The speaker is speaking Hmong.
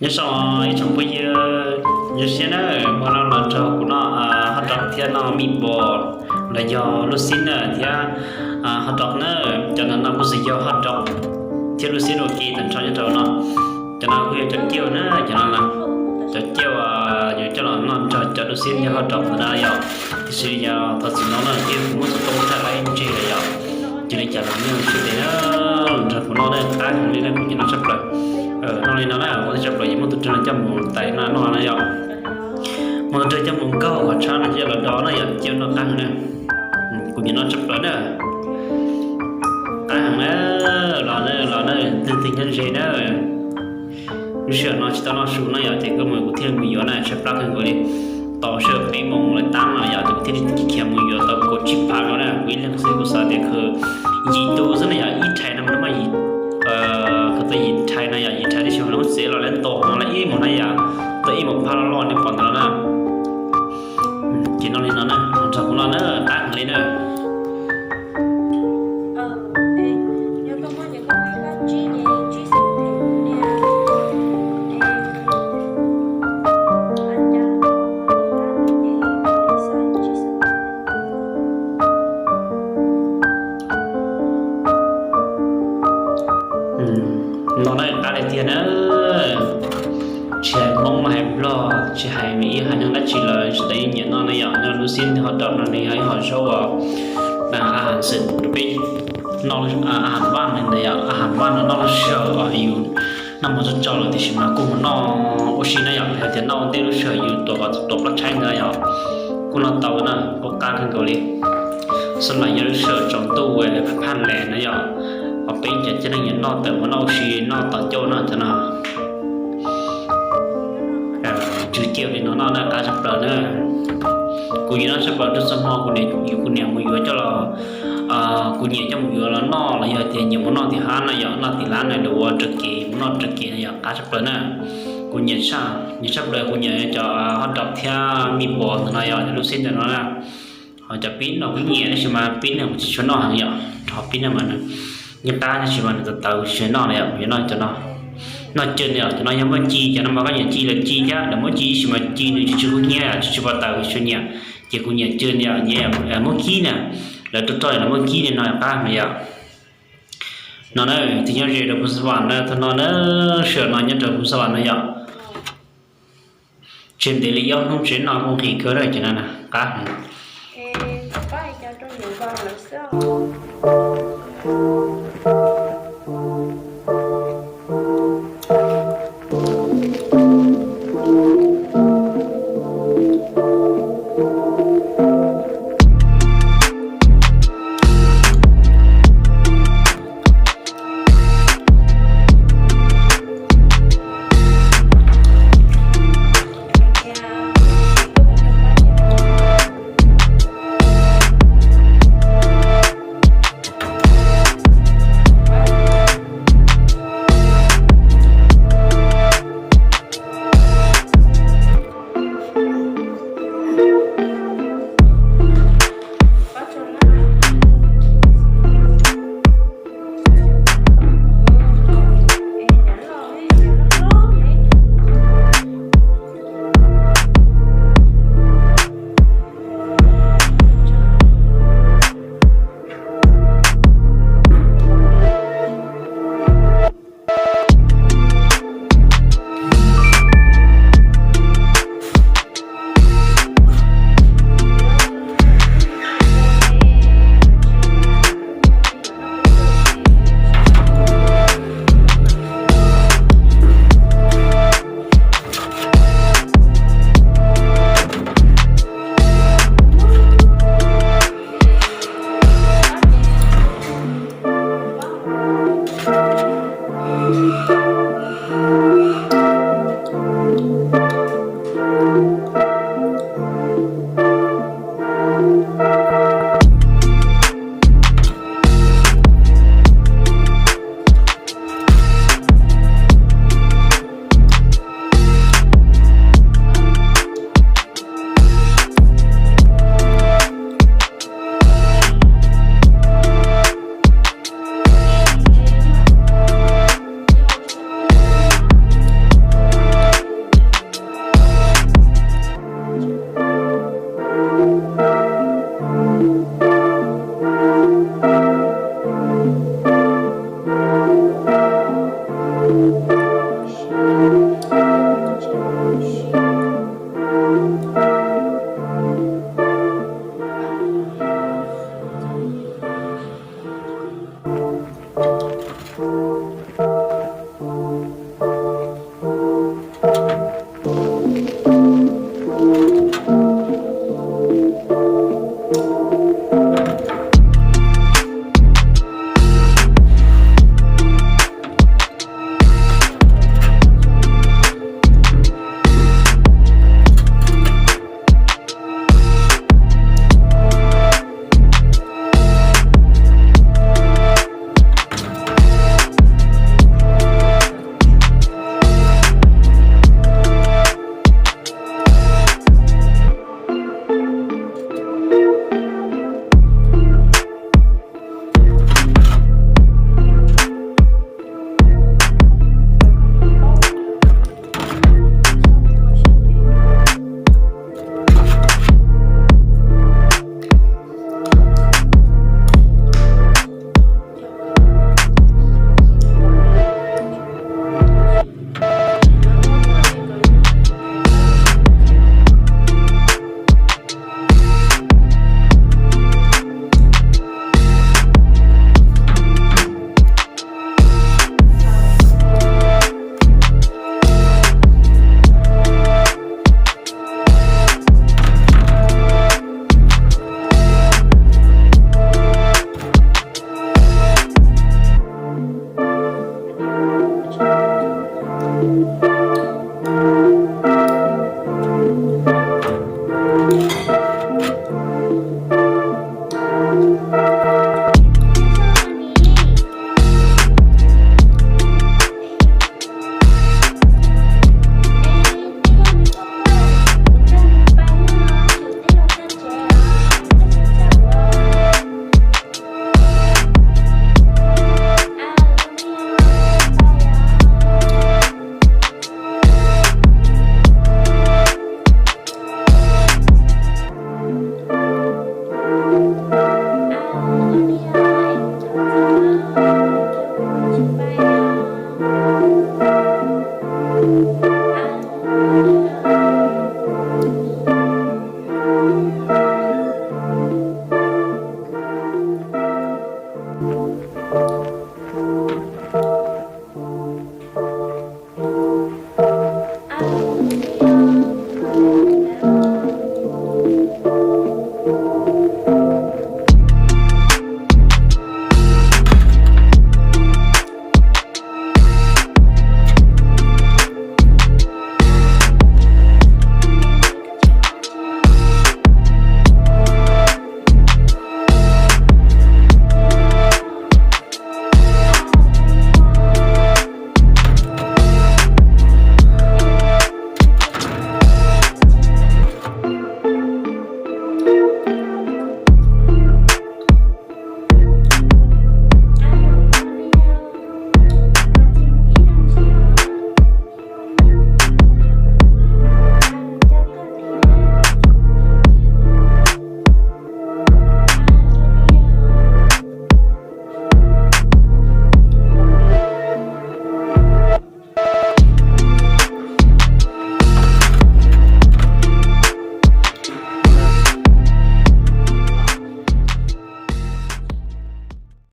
Nyob zoo ib tsoom phooj ywg, zoo siab na, hmo no los nrog kuv noj hot dog thiab noj meatball los yog lub xib na thiab hot dog na. Cov no no kuj tsis yog hot dog thiab lub xib ua ke tag nrho nyob rau no. Cov no kuj yog cov cauj na, cov no cov cauj yuav coj los noj nrog cov lub xib thiab hot dog ntawd na yom. Tiam sis yog thov txim no na, kuv muab xov tooj thaij lawm ib ntsis lawm yom. Cia li cas los nej sawv daws na, nrog kuv noj na, qab heev li na, kuv nyiam noj tshaj plaws. Noj li no na, ua tshaj plaws, yuav muab tus rog no coj mus tais no noj na yom. Muab tus rog coj mus nkaug qhov tshab no coj los do na yom, cia noj qab heev na. Kuv nyiam noj tshaj plaws na. Qab heev na, los na, los na, leej twg nyob ze na. Lub sij hawm no tsis tau noj su na yom, ces koj mus kuv thiaj mus yuav na, tshaib plab kawg nkaus li. Tau sij hawm peb moos lawm tab no yom, ces kuv thiaj li khiav mus yuav tau kaum tsib phav no na, kuv ib leeg xwb kuv xav tias khaws yim tus xwb na yom, ib rhais no mas muaj yim, khaws tau yim rhais no yom, yim rhais tab sis mas lub tsev los lawv ntaus no lawv ib mus na yom, tau ib mus phaj loj loj nej pom ntawd na. Ces noj li no na, nrog kuv noj na, qab heev li na. No na qab li tiag na. Tsis hais Hmoob los hais Nplog, tsis hais ib haiv neeg dab tsi los sawv daws yeej nyiam noj na yom. Noj lub xib thiab hot dog no nws yog ib qho zaub uas a has xwm rau peb noj, a has vaj no ntag yom, a has vaj no noj lub sij hawm yus noj mov tso tso lawm tiam sis mas kuj mus noj ua si na yom, yog tias noj ua ntej lub sij hawm yus tuam, tuam plab tshaib ntawd yom, kuj noj tau na, kuj qab kawg nkaus li. Xab lais yog lub sij hawm tsaus ntuj phaj phaj les na yom, uas peb cov caij neeg nyiam noj tawm mus noj ua si noj tos caug no cov no. Tsw cauj li no noj na qab tshaj plaws na. Kuv nyiam noj tshaj plaws rau txhua hmo kuv niam, kuv niam mus yuav coj los, kuv nyiam coj mus yuav los noj los yog tias nyiam mus noj tim hab no yom, noj tim lab na, los ua raws kev mus noj raws kev no yom, qab tshaj plaws na. Kuv nyiam tshaj, nyiam tshaj plaws kuv nyiam cov hot dog thiab meatball ntawm no yom, lub xib ntawm no na. Ho cov pib no kuv nyiam tab sis mas pib no kuv tsis tshua noj heev yom, rau pib no mas nws yeej qab tab sis mas nws tawv tawv kuv tsis tshua noj na yom, kuv yuav noj cov no. Noj cawg no yom, cov no yog muab ci, cov no mas koj nyiam ci los ci thiab, lawv muab ci tab sis mas ci nws tsis tshua kub hnyiab yom, tsis tshua pom tawv kuv tsis tshua nyiam. Ces kuv nyiam cawg no yom, nyiam muab kib na, lawv roj roj los muab kib li no qab no yom. No na, tus nyob ze rau Phoos Xas Vas na, thaum no na, sij hawm no nyob rau Phoos Xas Vas no yom. Tseg ntev li ob hnub tsev noj kuj nqhis kawg na, cov no na qab heev.